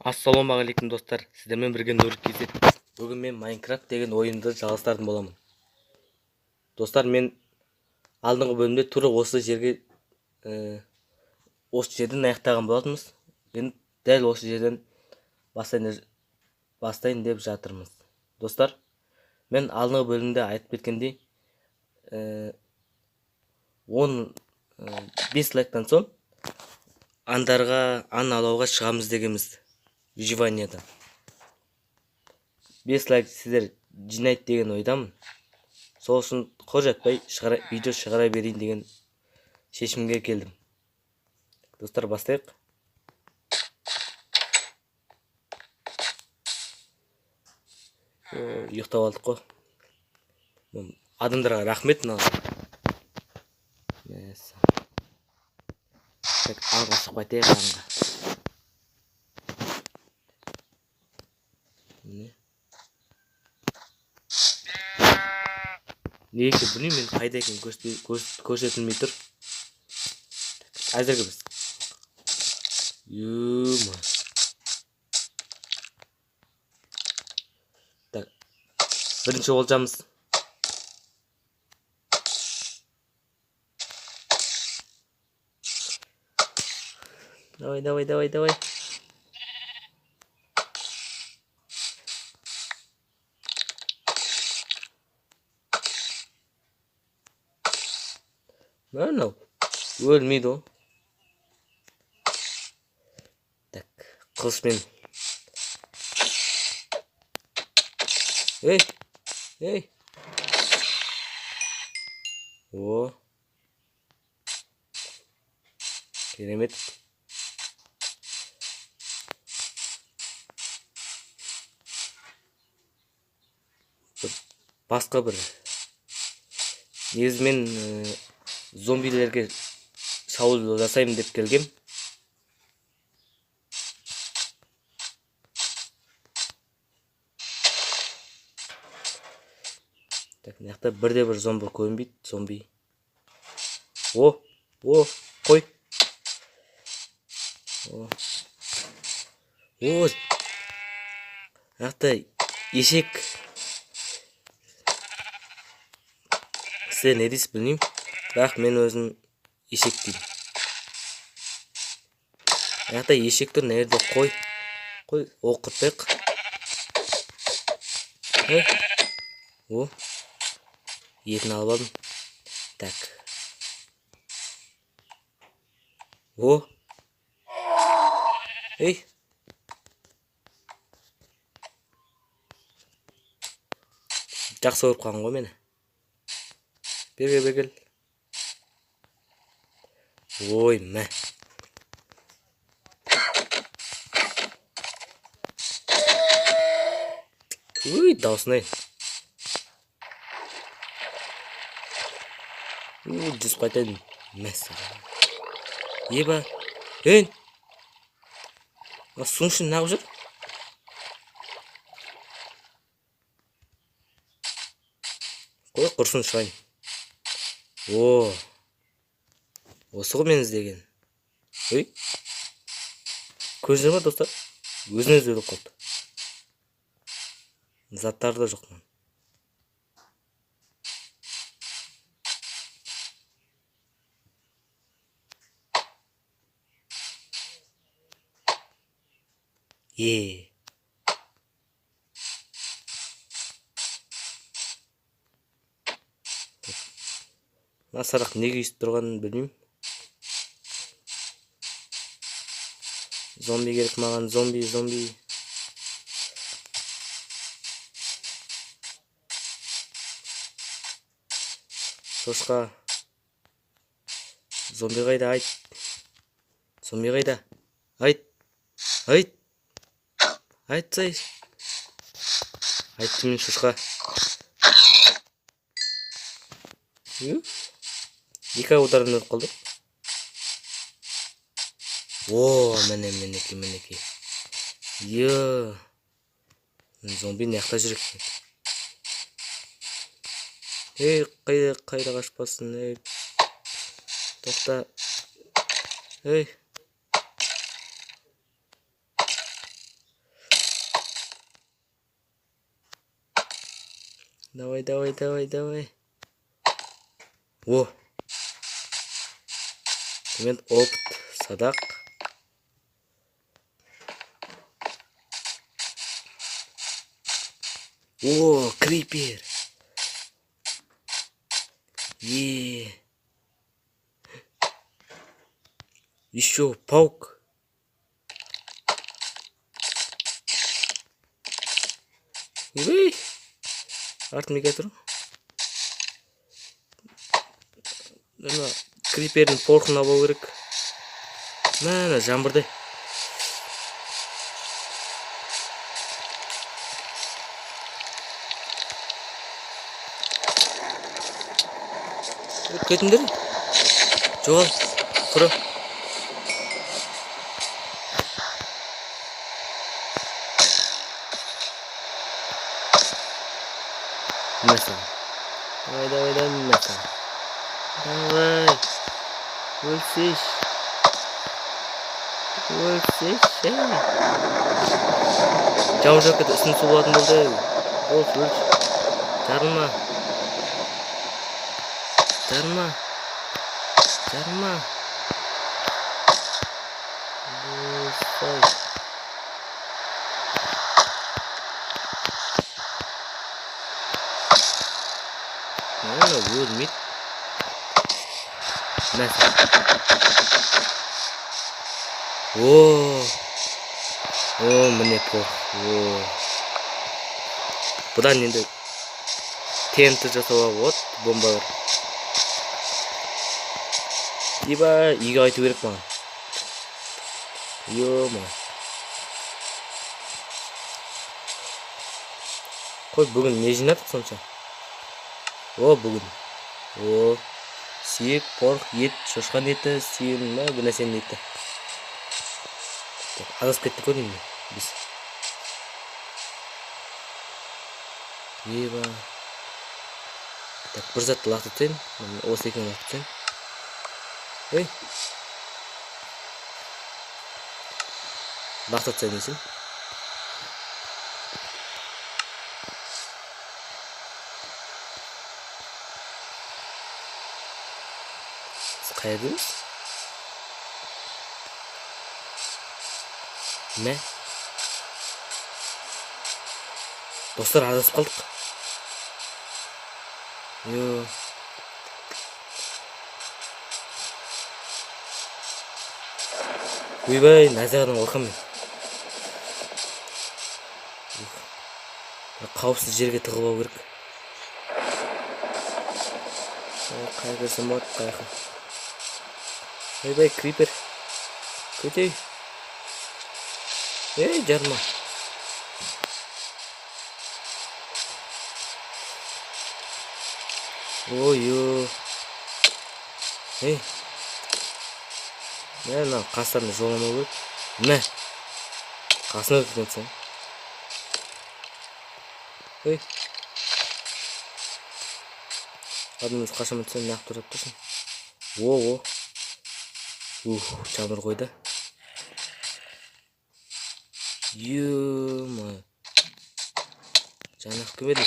Ассалаумағалейкум достар, сіздермен бірге Нұрик KZ. Бүгін мен Майнкрафт деген ойынды жалғастыратын боламын. Достар, мен алдыңғы бөлімде тура осы жерге, осы жерден аяқтаған болатынбыз. Енді дәл осы жерден бастайын деп жатырмыз. Достар, мен алдыңғы бөлімде айтып кеткендей, 15 лайктан соң аң алуға шығамыз дегенбіз. Выживанияда 5 лайк сіздер жинайды деген ойдамын. Сол үшін қол жатпай видео шығара берейін деген шешімге келдім. Достар, бастайық. Ұйықтап алдық қой. Адамдарға рахмет мынау. Так, аңға шығып қайтайық, аңға. Міне. Неге екенін білмеймін, мен қайда екенін көрсетілмей тұр. Әзірге біз. Ё-ма. Так. Бірінші олжамыз. Давай, давай, давай, давай. Мынау өлмейді ғой. Так, қылышпен. Ей, ей. О. Керемет. Басқа бір. Негізі мен зомбилерге шабуыл жасаймын деп келгем. Так, мына жақта бірде бір зомби көрінбейді, зомби. О, о, қой. О. О. Мына жақта ешек. Сіздер не дейсіз білмеймін. Бірақ мен өзім ешек деймін. Мына жақта ешек тұр, мына жерде қой. Қой, оқытпайық. Ей. О. Етін алып алдым. Так. О. Ей. Жақсы көріп қалған ғой мені. Бер, бер, бер, кел. Ой, мә. Уй, даусын ай. Уй, жүзіп қайтайын. Мә саған. Еба. Ей. Мына судың ішінде неғып жүр? Қой, құрсын шығайын. О. Осы ғой мен іздеген. Ой. Көрдіңіздер ме, достар? Өзінен өзі өліп қалды. Заттары да жоқ мына. Е. Мына сарақ неге өйстіп тұрғанын білмеймін. Зомби керек маған, зомби, зомби. Шошқа. Зомби қайда, айт. Зомби қайда? Айт. Айт. Айтсай. Айттым мен шошқа. Екі удардан өліп қалды. О, міне, мінекей, мінекей. Е. Зомби мына жақта жүр екен. Ей, қайда қашпасын, ей. Тоқта. Ей. Давай, давай, давай, давай. О. Мен опыт, садақ. О, крипер. Е. Еще паук. Ой. Артымда келе тұр. Мына крипердің порқын алу керек. Мына жаңбырдай. Кетіңдер. Жоғал. Құры. Мә саған. Давай, давай, давай, мә саған. Давай. Өлсеш. Өлсеш. Жауын жауып кетті, үстін су болатын болды. Болшы, өлші. Жарылма. Жарылма. Жарылма. Болсай. Мына өлмейді. Мә саған. О! О, міне порох. О. Бұдан енді ТНТ жасауға болады, бомбалар. Ибо үйге қайту керек маған. Ё-ма. Қой, бүгін не жинадық сонша? О, бүгін. О, сүйек, порох, ет, шошқан еті, сүйек, ма, бір нәрсенің еті. Адасып кеттік қой деймін біз. Еба. Так, бір затты лақтырып тастайын. Осы екеуін лақтырып тастайын. Ей. Лақтырып тастайын десем. Біз қай жердеміз? Мә. Достар, адасып қалдық. Йо. Ойбай, найзағайдан қорқамын мен. Қауіпсіз жерге тығылып алу керек. Қай кірсем болады, қай жаққа. Ойбай, крипер. Көтей. Ей, жарма. Ой-ой. Ей. Мә, мына қастарына жоламау керек. Мә. Қасына өтіп кетсең. Ей. Адамыз қашан өтсем, неғып тұрып тұрсың? О, о. Ух, жаңбыр қойды. Ё-моё. Жаңақ келмеді.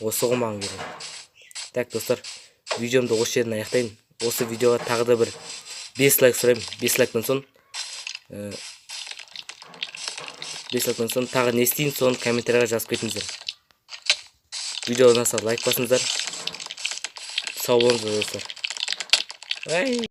Осы ғой маған керек. Так, достар, видеомды осы жерден аяқтайын. Осы видеоға тағы да бір 5 лайк сұраймын. 5 лайктан соң, 5 лайктан соң тағы не істейін, соны комментарияға жазып кетіңіздер. Видео ұнаса лайк басыңыздар. Сау болыңыздар, достар. Ай.